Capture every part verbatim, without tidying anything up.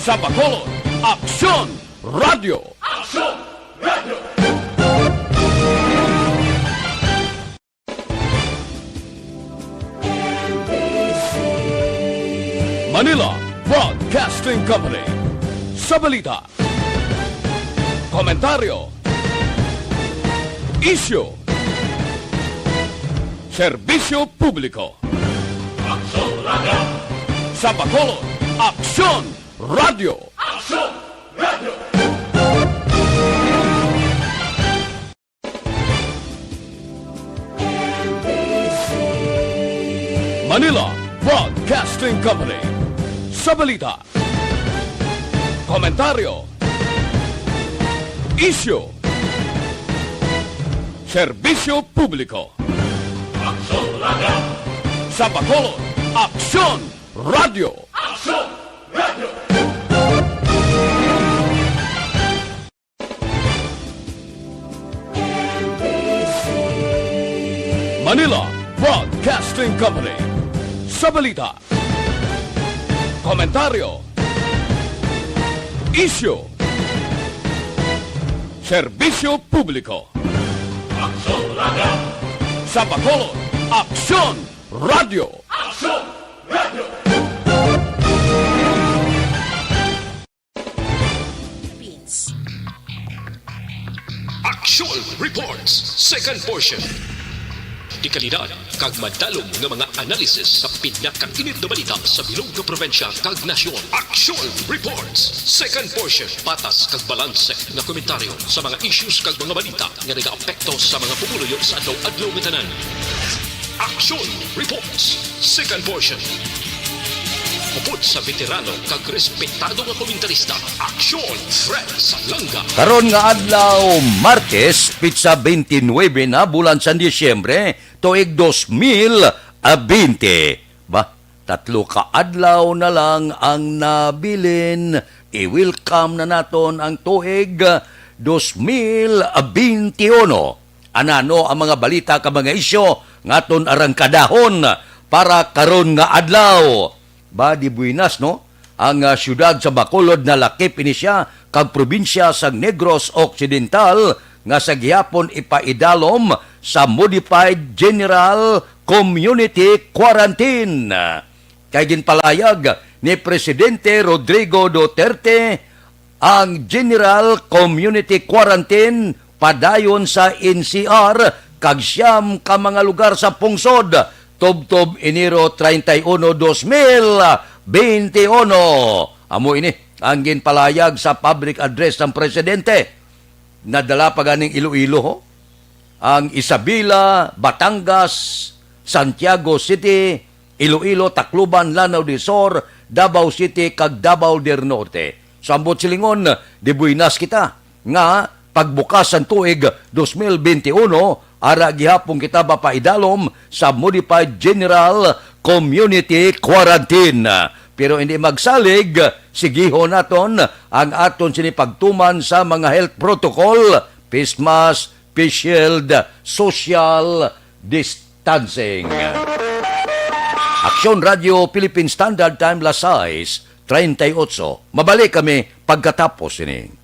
Sa Bacolod, Aksyon Radio. Aksyon Radio. Manila Broadcasting Company. Sa balita, komentaryo, isyu, serbisyo publiko. Aksyon Radio. Sa Bacolod, Aksyon Radio. Aksyon Radio. Manila Broadcasting Company. Sa balita, komentaryo, isyu, serbisyo publiko. Aksyon Radio. Sa Bacolod, Aksyon Radio. Aksyon Radio. Manila Broadcasting Company. Sa balita, komentaryo, isyu, serbisyo publiko. Aksyon Radio. Sa Bacolod, Aksyon Radio. Aksyon Radio. Philippines. Action Reports, second portion. Dekalidad kag madalom nga mga analysis sa pinakainit nga balita sa bilog nga probinsya kag nasyon. Action Reports, second portion. Patas kag balanse nga komentaryo sa mga issues kag mga balita nga nagaapekto sa mga pumuluyo sa adlaw-adlaw nga tanan. Action Reports, second portion. Upod sa veterano kag respetado nga komentarista, Aksyon Fred Salanga. Karon nga adlaw, Martes, pitsa twenty-nine na bulan sa Disyembre, tuig dos mil a binte. Ba, tatlo ka adlaw na lang ang nabilin. I-welcome na naton ang tuig dos mil binte uno. Anano ang mga balita kag mga isyu nga aton arangkadahon para karon nga adlaw? Ba, di buenas, no? Ang, ah, siyudad sa Bacolod nalakip ini sia kag probinsya sang Negros Occidental nga sa gihapon ipaidalom sa Modified General Community Quarantine. Kay ginpalayag ni Presidente Rodrigo Duterte ang General Community Quarantine padayon sa N C R kag siyam ka mga lugar sa pungsod, tubtob Enero treinta y uno, dos mil veintiuno. Amo ini ang ginpalayag sa public address sang presidente. Nadala pa ganing Iloilo, ho? Ang Isabela, Batangas, Santiago City, Iloilo, Tacloban, Lanao de Sur, Davao City, kag Davao del Norte. Sa ambot silingon, di buenas kita nga pagbukas sang tuig dos mil binte uno, ara gihapon kita mapaidalom sa Modified General Community Quarantine. Pero hindi magsalig, sigihon naton ang aton sini pagtuman sa mga health protocol, face mask, face shield, social distancing. Aksyon Radio Philippine Standard Time, las sais treinta y ocho. Mabalik kami pagkatapos ini.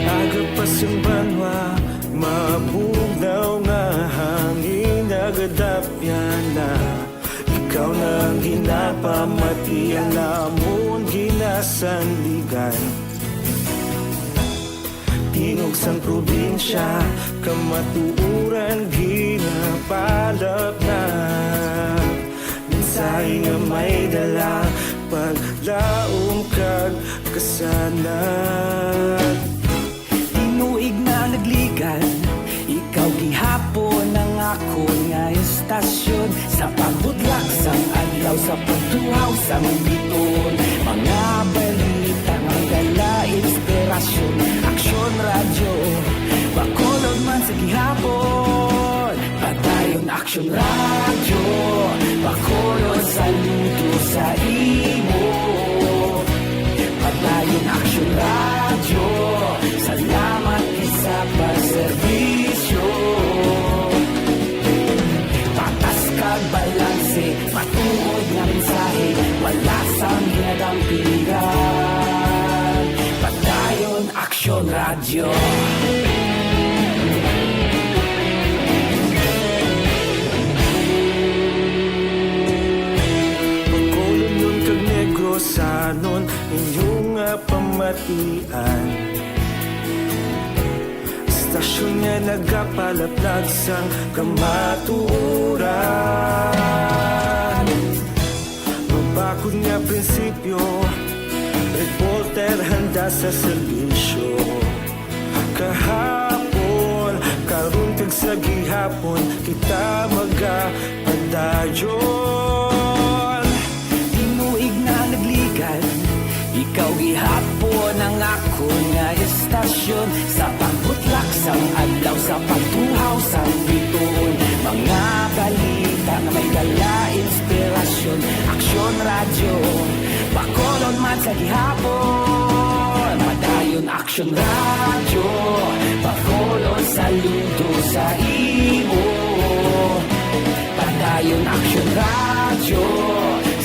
Aga pa sang banwa, mabugnaw nga hangin nagadapyan na. Ikaw na ang ginapamati, ang amon ginasandigan. Tingog sang probinsya, kamatuoran ginapalapnap. Mensahe nga may dala, paglaom kag kasanag. Tinuig na nagligan, ikaw gihapon ang akon nga estasyon. Sa pagbutlak sang adlaw, sa pagtuhaw sang bituon, mga balita nga dala inspirasyon. Aksyon Radyo, Bacolod man sa gihapon. Padayon Aksyon Radyo. Atian. Istasyon nga nagapalaplag sang kamatuoran. Mabakod nga prinsipyo, reporter handa sa serbisyo. Kahapon, karon, kag sa gihapon, kita magapadayon. Tinuig na nagligan, ikaw gihapon ang akon nga istasyon. Sa pagbutlak sang adlaw, sa pagtuhaw sang bituon, mga balita nga may dala inspirasyon. Aksyon Radyo, Bacolod man sa gihapon. Padayon Aksyon Radyo, Bacolod, saludo sa imo. Padayon Aksyon Radyo,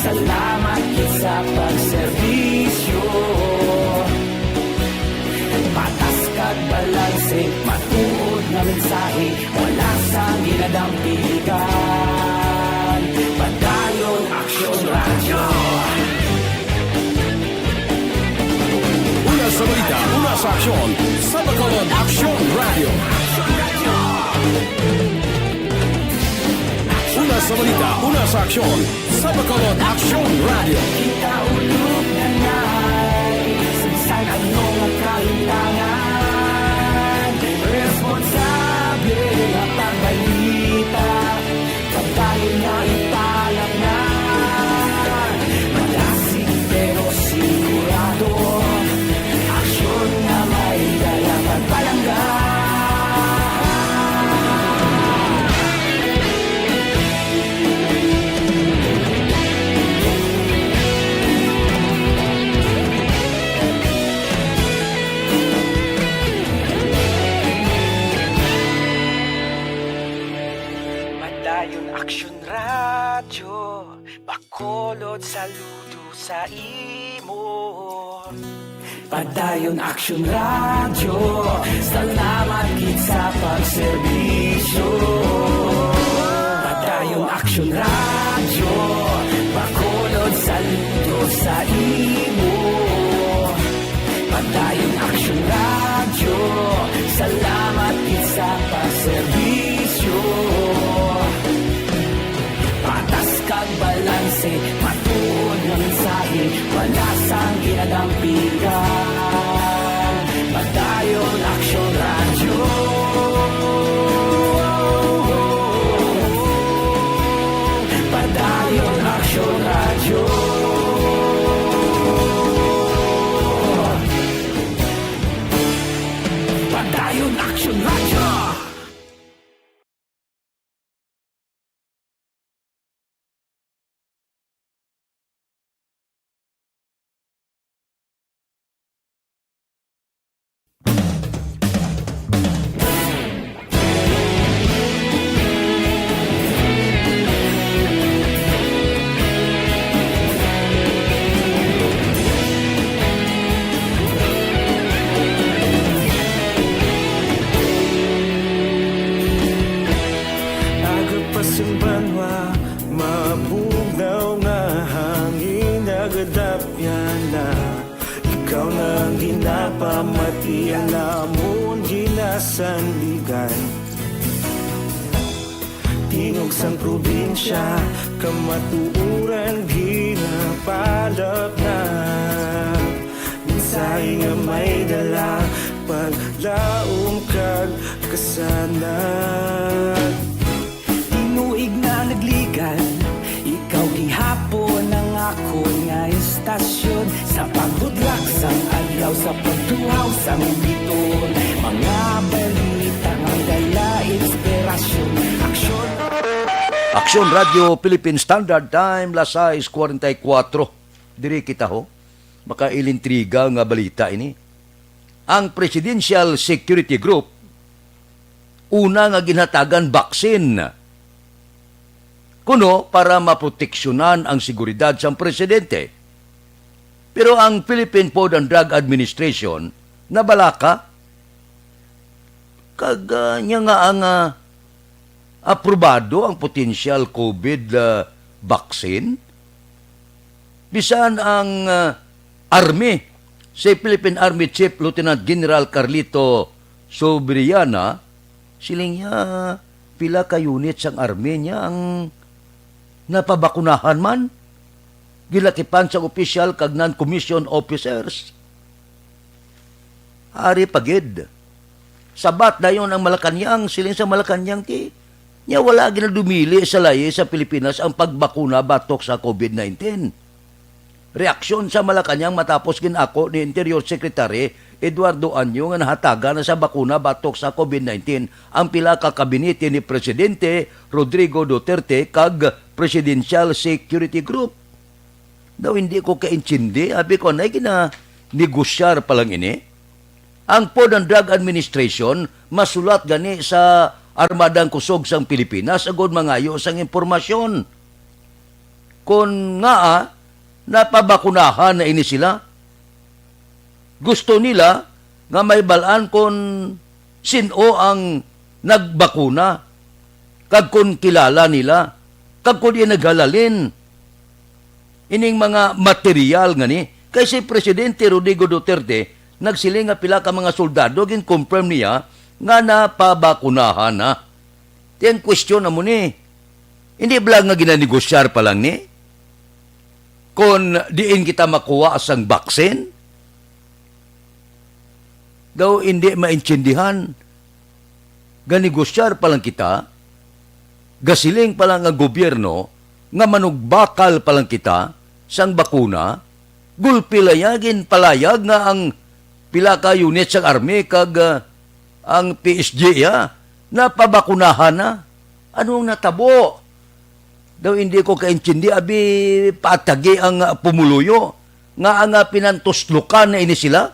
salamat gid sa pagserbisyo. Patas kag balanse, matuod nga mensahe, wala sang ginadampigan. Padayon Aksyon Radyo. Una sa balita, una sa aksyon, sa Bacolod Aksyon Radyo. Una sa balita, una sa aksyon, sa Bacolod Aksyon Radyo. Kita ulog na nay, sa bisan ano nga kahimtangan, responsable nga pagbalita. Padayon nga ipalatngan, malasig pero sigurado. Aksyon nga may dala pagpalangga. Padayon Aksyon Radyo, Bacolod, saludo sa imo. Padayon Aksyon Radyo, salamat gid sa pagserbisyo. Padayon Aksyon Radyo, Bacolod, saludo sa imo. Padayon Aksyon Radyo, salamat gid sa pagserbisyo. Patas kag balanse, matuod nga mensahe, wala sang ginadampigan. Padayon Aksyon Radyo. Padayon Aksyon Radyo. Padayon Aksyon Radyo. Aga pa sing banwa, mabugnaw nga hangin nagadapyan na. Ikaw na ang ginapamati, ang amon ginasandigan. Tingog sang probinsya, kamatuoran ginapalapnag. Mensahe nga may dala, paglaom kag kasanag. Tinuig na nagligan, ikaw gihapon ang akon nga istasyon. Sa pagbudlak sang adlaw, sa pagtuhaw sang bituon, mga balita nga dala inspirasyon, aksyon. Aksyon Radyo Philippine Standard Time, las sais cuarenta y cuatro. Diri kita, ho. Makailintriga nga balita ini. Ang Presidential Security Group, una nga ginhatagan baksin kuno para maproteksyonan ang seguridad sang presidente. Pero ang Philippine Food and Drug Administration nabalaka, kag, ah, niya nga ang, ah, aprobado ang potensyal COVID, ah, vaccine, bisan ang, ah, Army Si Philippine Army Chief Lieutenant General Carlito Sobriana, siling niya, pila ka unit sang army niya ang napabakunahan man, gilakipan sang opisyal kag non-commissioned officers. Ari pa gid. Sabat dayon ang Malacañang, siling sa Malacañang, ti, niya wala ginadumili sa layi sa Pilipinas ang pagbakuna batok sa COVID nineteen. Reaksyon sa Malacañang matapos gin-ako ni Interior Secretary Eduardo Año nga nahatagan na sa bakuna batok sa COVID nineteen ang pila ka kabinete ni Presidente Rodrigo Duterte kag Presidential Security Group. Daw hindi ko kaintindi, abi ko, anay ginanegosyar pa lang ini? Ang Food and Drug Administration masulat gani sa Armadang Kusog sang Pilipinas agod mangayo sang impormasyon kon ngaa napabakunahan na ini sila. Gusto nila nga mahibal-an kon sin-o ang nagbakuna, kag kon kilala nila, kag kon iya naghalalin ining mga material ngani. Kay si Presidente Rodrigo Duterte nagsiling nga pila ka mga soldado gin-confirm niya nga napabakunahan na. Ti ang question na mo ni, hindi bala nga ginanegosyar pa lang ni? Kon diin kita makuha sang vaccine? Daw hindi maintindihan. Ganegosyar pa lang kita, gasiling pa lang ang gobyerno nga manugbakal pa lang kita sang bakuna, gulpi lang ya ginpalayag nga ang pila ka unit sang army kag, ah, ang P S G ya napabakunahan na. Ano ang natabo? Daw hindi ko kaintindi, abi, paatagi ang, ah, pumuluyo nga ang, ah, pinantuslokan na ini sila,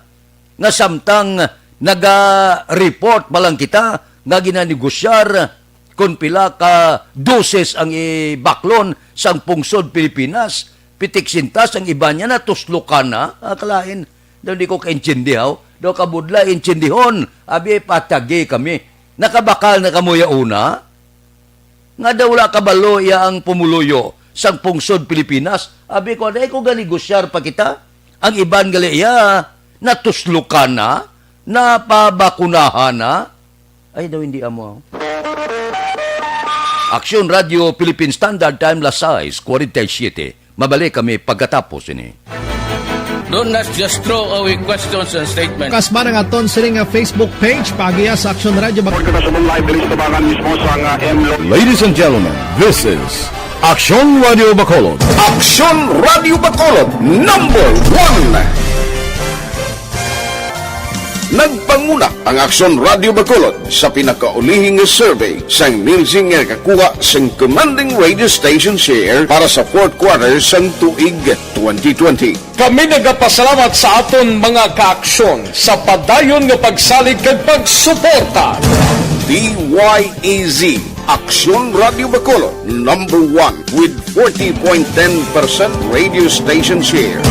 nga samtang naga-report pa lang kita nga ginanegosyar kon pila ka doses ang ibaklon sang pungsod Pilipinas, pitik sintas ang iban niya natuslokan na. Ah, kalain, daw di ko kaintindihaw, daw kabudlay intindihon, abi, patagi kami. Nakabakal na kamo ya una? Nga daw wala kabalo iya ang pumuluyo sang pungsod Pilipinas. Abi ko, "Anay ko ganegosyar pa kita?" Ang iban gali iya, natuslokan na, napabakunahan na. Ay, daw hindi amo. Aksyon Radio Philippine Standard Time, las sais cuarenta y siete. Mabalik kami pagkatapos ini. Do not just throw away questions and statements. Kasba ang aton sini nga Facebook page, paagiha sa Aksyon Radio Bac- Kita sa live diri sa tabangan mismo sa nga M Lo- Ladies and gentlemen, this is Aksyon Radio Bacolod. Aksyon Radio Bacolod, number one. Nagpanguna ang Aksyon Radio Bacolod sa pinakaulihing nga survey sang Nielsen nga nakakuha sang commanding radio station share para sa fourth quarter sang tuig twenty twenty. Kami nagapasalamat sa aton mga kaaksyon sa padayon nga pagsalig kag pagsuporta. D Y E Z, Aksyon Radio Bacolod, number one with forty point ten percent radio station share.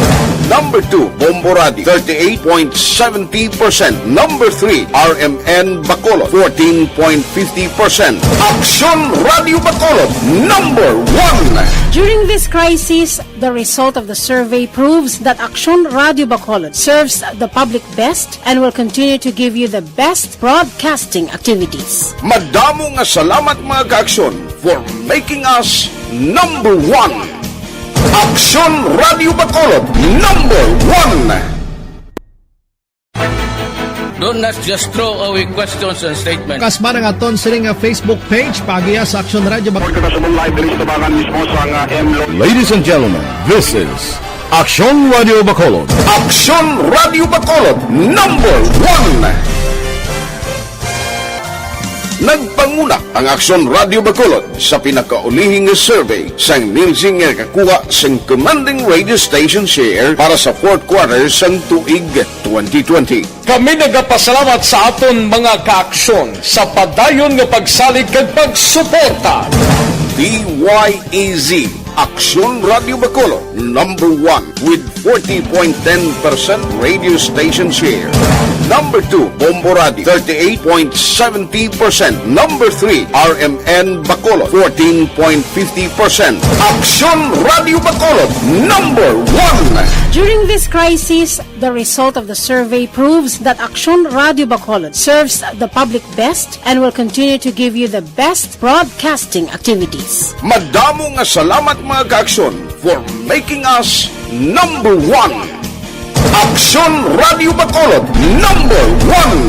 Number two, Bombo Radio, thirty-eight point seventy percent. Number three, R M N Bacolod, fourteen point fifty percent. Aksyon Radio Bacolod, number one. During this crisis, the result of the survey proves that Aksyon Radio Bacolod serves the public best and will continue to give you the best broadcasting activities. Madamo nga salamat, mga kaaksyon, for making us number one. Aksyon Radio Bacolod, number one. Do not just throw away questions and statements. Kasba ang aton sini nga Facebook page, paagiha sa Aksyon Radio Bac- Kita sa live diri sa tabangan mismo sa nga M Lo- Ladies and gentlemen, this is Aksyon Radio Bacolod. Aksyon Radio Bacolod, number one. Nagpanguna ang Aksyon Radio Bacolod sa pinakaulihing nga survey sang Nielsen nga nakakuha sang commanding radio station share para sa fourth quarter sang tuig twenty twenty. Kami nagapasalamat sa aton mga kaaksyon sa padayon nga pagsalig kag pagsuporta. D Y E Z, Aksyon Radio Bacolod, number one with forty point ten percent radio station share. Number two, Bombo Radio, thirty-eight point seventy percent. Number three, R M N Bacolod, fourteen point fifty percent. Aksyon Radio Bacolod, number one. During this crisis, the result of the survey proves that Aksyon Radio Bacolod serves the public best and will continue to give you the best broadcasting activities. Madamo nga salamat, mga ka-Aksyon, for making us number one. Aksyon Radio Bacolod, number one.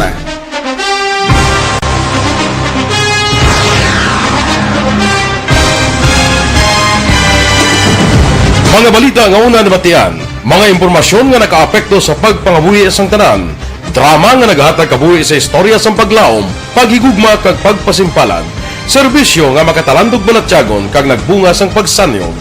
Mga balita nga una nabatian, mga impormasyon nga nakaapekto sa pagpangabuhi sang tanan, drama nga nagahatag kabuhi sa istorya sang paglaom, paghigugma kag pagpasimpalan, serbisyo nga makatalandog balatyagon kag nagbunga sang pagsanyog.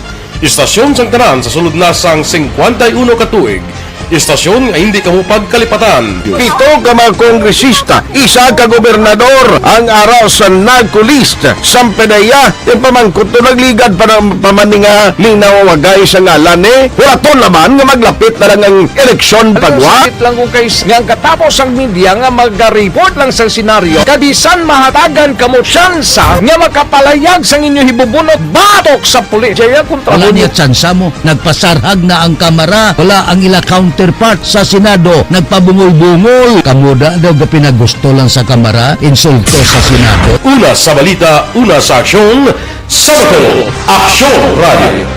Istasyon sang tanan sa sulod na sang singkwenta y uno ka tuig. Istasyon nga hindi kamo pagkalipatan. Pito ka mga kongresista, isa ka gobernador ang ara sa NAGCO list. Sang PDEA, yung pamangkot to nagligad pa ng pamaninga ning nawawagay sa ngalan ni Huraton naman nga maglapit na lang ang eleksyon Alam mo, pagwa. Sakit lang kung kay nga ang katapos ang media nga magaripot lang sa senaryo, kabisan mahatagan kamo tsansa nga makapalayag sang inyo hibubunot batok sa pulis. Jaya kontra Wala mo niya tsansa mo. Nagpasarhag na ang Kamara. Wala ang ila counterpart sa Senado. Nagpabungol-bungol. Kamo da daw ga pinagusto lang sa Kamara, insulto sa Senado. Una sa balita, una sa aksyon, sa Bacolod, Aksyon Radio.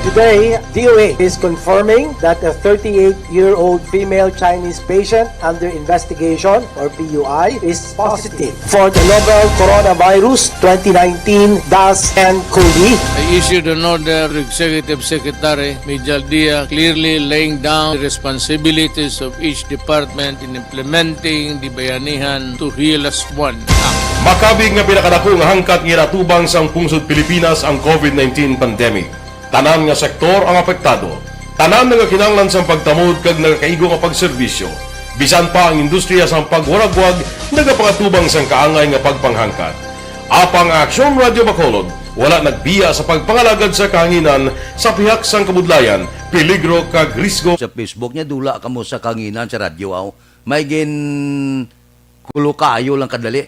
Today, D O H is confirming that a thirty-eight-year-old female Chinese patient under investigation, or P U I, is positive for the novel coronavirus twenty nineteen dash N cov. I issued an order to Executive Secretary Mijal Dia, clearly laying down the responsibilities of each department in implementing the Bayanihan to Heal Us One Act. Makabig nga pinakadako nga hangkat nga ginatubang sang pungsod Pilipinas ang COVID nineteen pandemic. Tanan nga sektor ang apektado. Tanan nagakinahanglan sang pagtamod kag nagakaigo nga pagserbisyo. Bisan pa ang industriya sang pagwaragwag nagapangatubang sang kaangay nga pagpanghangkat. Apang ang Aksyon Radio Bacolod wala nagbiya sa pagpangalagad sa kahanginan sa pihak sang kabudlayan, peligro kag risgo. Sa Facebook niya, dula kamo sa kahanginan sa radyo, aw. May gin kulo kaayo lang kadali.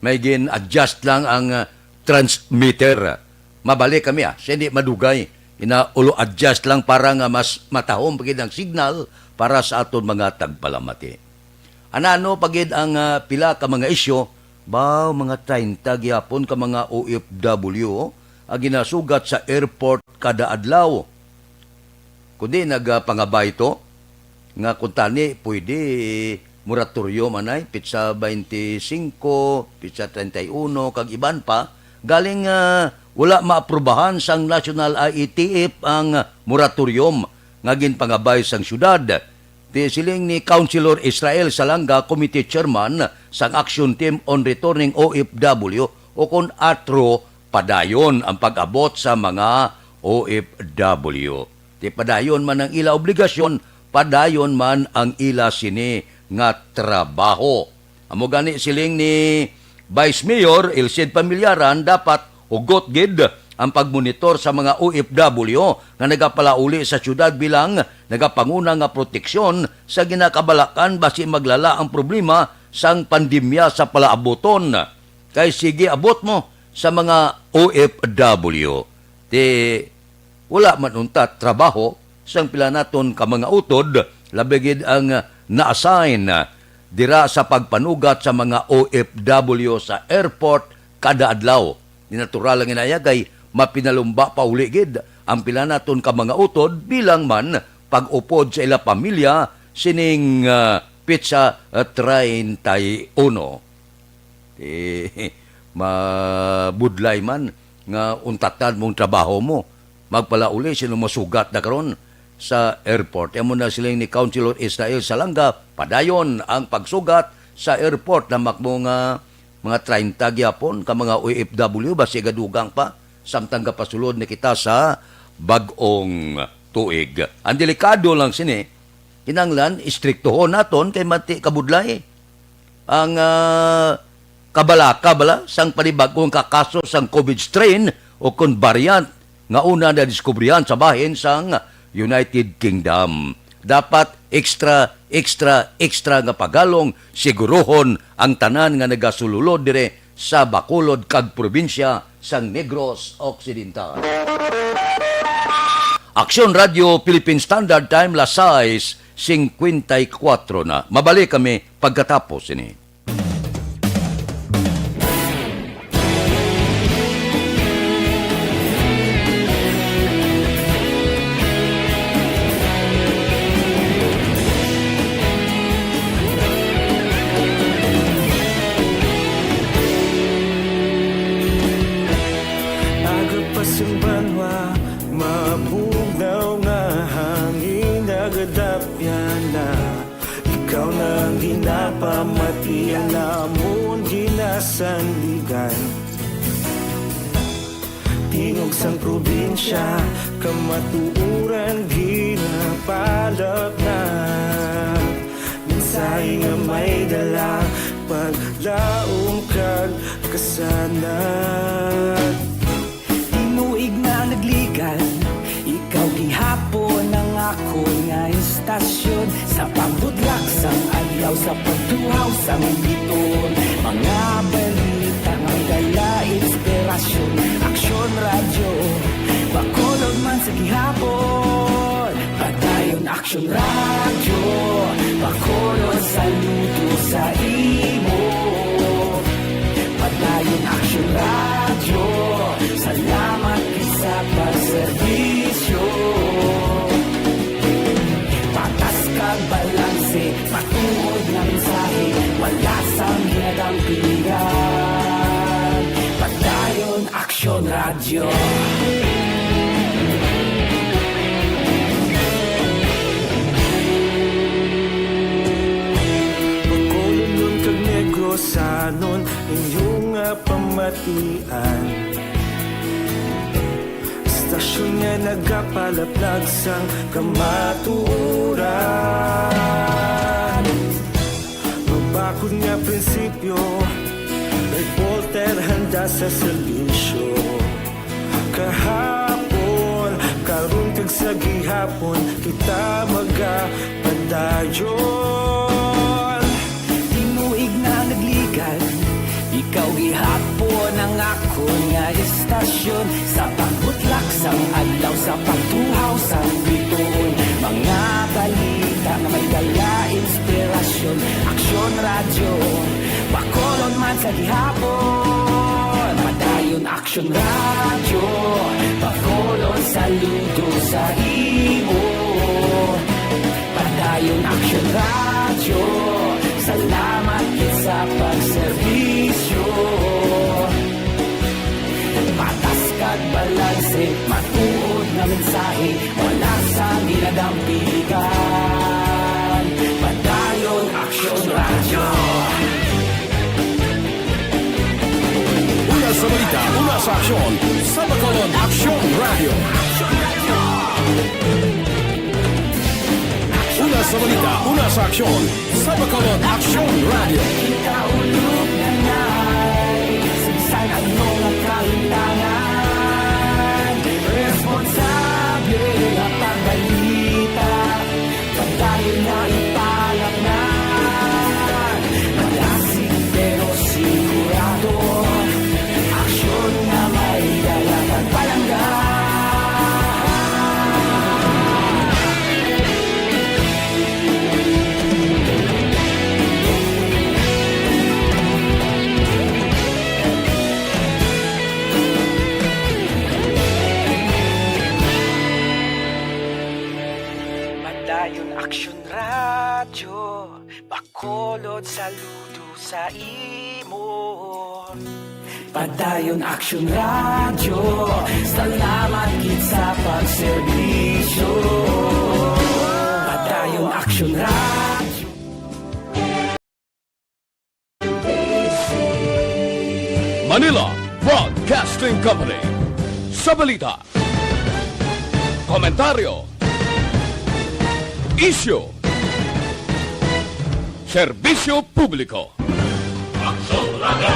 May gin-adjust lang ang, ah, transmitter. Mabalik kami, ah, sa hindi madugay. Ina-ulo adjust lang para nga mas matahom pa gid ang signal para sa aton mga tagpalamati. Anano pa gid ang, ah, pila ka mga isyu? Baw, mga treinta gyapon ka mga O F W ang ginasugat sa airport kada adlaw. Kundi nagapangabay to nga kuntani pwede moratorium anay, petsa twenty-five, petsa treinta y uno, kag iban pa, galing, ah, wala maaprubahan sang National I E T F ang moratorium nga ginpangabay sang syudad. Ti siling ni Councilor Israel Salanga, Committee Chairman sang Action Team on Returning O F W, o kon atro, padayon ang pag-abot sa mga O F W. Ti padayon man ang ila obligasyon, padayon man ang ila sini nga trabaho. Amo gani siling ni Vice Mayor Elcid Familiaran, dapat hugot gid ang pagmonitor sa mga O F W nga nagapalauli sa siyudad bilang nagapanguna nga proteksyon sa ginakabalakan basi maglala ang problema sang pandemya sa palaabuton. Kay sige, abot mo sa mga O F W. Ti wala man unta trabaho sang pila naton ka mga utod, labi gid ang na-assign dira sa pagpanugat sa mga O F W sa airport kada adlaw. Ni natural lang inaya kay mapinalumba pa uli gid ang pila naton ka mga utod bilang man pag-upod sa ila pamilya sining, ah, petsa, ah, treinta y uno. Eh, mabudlay man nga untatan mong trabaho mo. Magpalauli sino masugat na karon sa airport. Amo na siling ni Councilor Israel Salanga, padayon ang pagsugat sa airport na makmo nga mga treinta gyapon ka mga O F W basi gadugang pa samtang gapasulod na kita sa bag-ong tuig. Ang delikado lang sini, kinahanglan istriktuhon naton kay mati kabudlay ang, ah, kabalaka bala sang panibag-ong kakaso sang COVID strain o kon variant nga una nadiskubrihan sa bahin sang United Kingdom. Dapat extra, extra, extra nga pagalong, siguruhon ang tanan nga nagasululod dire sa Bacolod kag probinsya sang Negros Occidental. Aksyon Radio Philippine Standard Time, las sais cincuenta y cuatro na. Mabalik kami pagkatapos ini. Aga pa sing banwa, mabugnaw nga hangin, nagadapyan na. Ikaw na ang ginapamati, ang amon ginasandigan. Tingog sang probinsya, kamatuoran ginapalapnag. Mensahe nga may dala, paglaom kag kasanag. Tinuig na nagligad, ikaw gihapon ang akon nga istasyon. Sa pagbutlak sang adlaw, sa pagtuhaw sang bituon, mga balita nga may dala inspirasyon. Aksyon Radyo, Bacolod man sa gihapon. Padayon Aksyon Radyo, Bacolod, saludo sa imo. Padayon Aksyon Radyo, salamat gid sa pagserbisyo. Patas kag balanse, matuod nga mensahe, wala sang ginadampigan. Padayon Aksyon Radyo. Bacolodnon kag Negrosanon, inyo nga pamatian. Istasyon nga nagapalaplag sang kamatuoran. Mabakod nga prinsipyo, reporter handa sa serbisyo. Kahapon, karon kag sa gihapon, kita magapadayon. Tinuig na nagligad, ikaw gihapon ang akon nga istasyon. Sa pagbutlak sang adlaw, sa pagtuhaw sang bituon, mga balita nga may dala inspirasyon. Aksyon Radyo, Bacolod man sa gihapon. Padayon Aksyon Radyo, Bacolod, saludo sa imo. Padayon Aksyon Radyo, salamat gid sa pagserbisyo. Patas kag balanse, matuod nga mensahe, wala sang ginadampigan. Padayon Aksyon Radyo. Una sa balita, una sa aksyon, sa Bacolod Aksyon Radyo. Una sa balita, una sa aksyon, sa Bacolod Aksyon Radyo. Ikaulog na na'y sa bisan ano nga kahitangan, responsable nga pagbalita. Padayon na ipalapngan, malasig pero sigurado, aksyon nga may dala kag palangga. Padayon Aksyon Radyo, Bacolod, saludo sa imo. Padayon Aksyon Radyo, salamat gid sa pagserbisyo. Padayon Aksyon Radyo. Manila Broadcasting Company. Sa balita, komentaryo, isyu, serbisyo publiko. Aksyon Radyo.